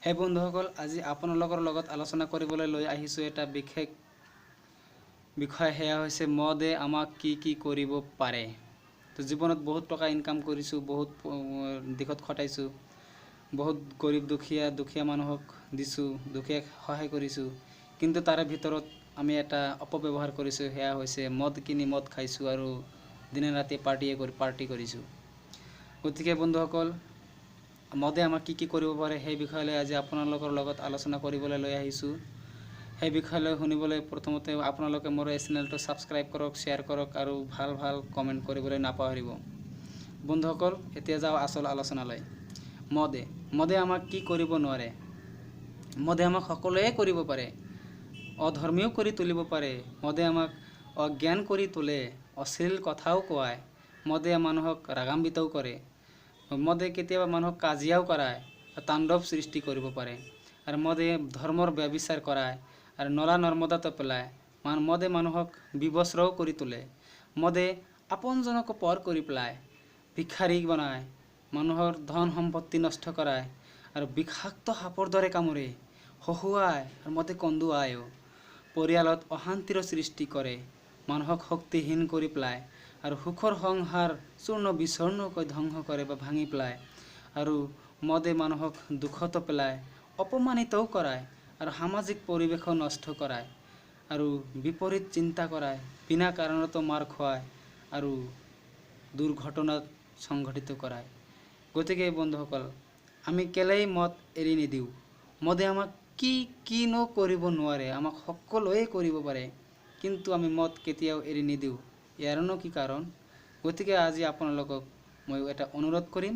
হে বন্ধুসকল, আজি আপোনালোকৰ লগত আলোচনা কৰিবলৈ লৈ আহিছোঁ এটা বিশেষ বিষয়। সেয়া হৈছে মদে আমাক কি কি কৰিব পাৰে। তো জীৱনত বহুত টকা ইনকাম কৰিছোঁ, বহুত দিশত খটাইছোঁ, বহুত গৰীব দুখীয়া দুখীয়া মানুহক দিছোঁ, দুখীয়াক সহায় কৰিছোঁ, কিন্তু তাৰে ভিতৰত আমি এটা অপব্যৱহাৰ কৰিছোঁ। সেয়া হৈছে মদ কিনি মদ খাইছোঁ আৰু দিনে ৰাতি পাৰ্টিয়ে কৰি পাৰ্টি কৰিছোঁ। গতিকে বন্ধুসকল, মদে আমাক কি কি কৰিব পাৰে সেই বিষয়লৈ আজি আপোনালোকৰ লগত আলোচনা কৰিবলৈ লৈ আহিছোঁ। সেই বিষয়লৈ শুনিবলৈ প্ৰথমতে আপোনালোকে মোৰ এই চেনেলটো ছাবস্ক্ৰাইব কৰক, শ্বেয়াৰ কৰক আৰু ভাল ভাল কমেণ্ট কৰিবলৈ নাপাহৰিব। বন্ধুসকল, এতিয়া যাওঁ আচল আলোচনালৈ। মদে আমাক কি কৰিব নোৱাৰে? মদে আমাক সকলোৱে কৰিব পাৰে, অধৰ্মীয় কৰি তুলিব পাৰে। মদে আমাক অজ্ঞান কৰি তোলে, অশ্লীল কথাও কোৱায়। মদে মানুহক ৰাগান্বিতও কৰে। মদে কেতিয়াবা মানুহক কাজিয়াও কৰায়, তাণ্ডৱ সৃষ্টি কৰিব পাৰে। আৰু মদে ধৰ্মৰ ব্যভিচাৰ কৰায় আৰু নলা নৰ্দমাতো পেলায়। মদে মানুহক বিবস্ত্ৰও কৰি তোলে। মদে আপোনজনকো পৰ কৰি পেলায়, ভিক্ষাৰী বনায়, মানুহৰ ধন সম্পত্তি নষ্ট কৰায় আৰু বিষাক্ত সাপৰ দৰে কামোৰে, হহুৱায় আৰু মদে কন্দুৱায়ো। পৰিয়ালত অশান্তিৰো সৃষ্টি কৰে, মানুহক শক্তিহীন কৰি পেলায় আৰু সুখৰ সংসাৰ চূৰ্ণ বিচূৰ্ণকৈ ধ্বংস কৰে বা ভাঙি পেলায়। আৰু মদে মানুহক দুখতো পেলায়, অপমানিতও কৰায় আৰু সামাজিক পৰিৱেশো নষ্ট কৰায় আৰু বিপৰীত চিন্তা কৰায়, বিনা কাৰণতো মাৰ খুৱায় আৰু দুৰ্ঘটনাত সংঘটিত কৰায়। গতিকে বন্ধুসকল, আমি কেলেই মদ এৰি নিদিওঁ? মদে আমাক কি কিনো কৰিব নোৱাৰে? আমাক সকলোৱে কৰিব পাৰে, কিন্তু আমি মদ কেতিয়াও এৰি নিদিওঁ। ইয়াৰনো কি কাৰণ? গতিকে আজি আপোনালোকক মই এটা অনুৰোধ কৰিম,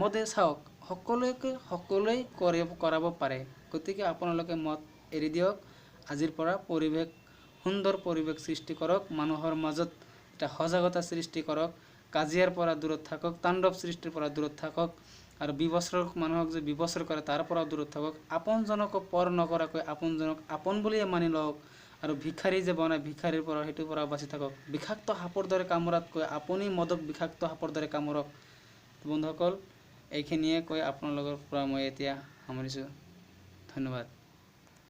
মদে চাওক সকলোকে সকলোৱে কৰে কৰাব পাৰে। গতিকে আপোনালোকে মদ এৰি দিয়ক আজিৰ পৰা। পৰিৱেশ, সুন্দৰ পৰিৱেশ সৃষ্টি কৰক, মানুহৰ মাজত এটা সজাগতা সৃষ্টি কৰক, কাজিয়াৰ পৰা দূৰত থাকক, তাণ্ডৱ সৃষ্টিৰ পৰা দূৰত থাকক আৰু বিবস্ত্ৰ মানুহক যে বিবস্ত্ৰ কৰে তাৰ পৰাও দূৰত থাকক। আপোনজনকো পৰ নকৰাকৈ আপোনজনক আপোন বুলিয়ে মানি লওক আৰু ভিক্ষাৰী যে বনায় ভিক্ষাৰীৰ পৰা সেইটোৰ পৰাও বাচি থাকক। বিষাক্ত সাপৰ দৰে কামোৰাতকৈ আপুনি মদক বিষাক্ত সাপৰ দৰে কামোৰক। বন্ধুসকল, এইখিনিয়ে কৈ আপোনালোকৰ পৰা মই এতিয়া সামৰিছোঁ। ধন্যবাদ।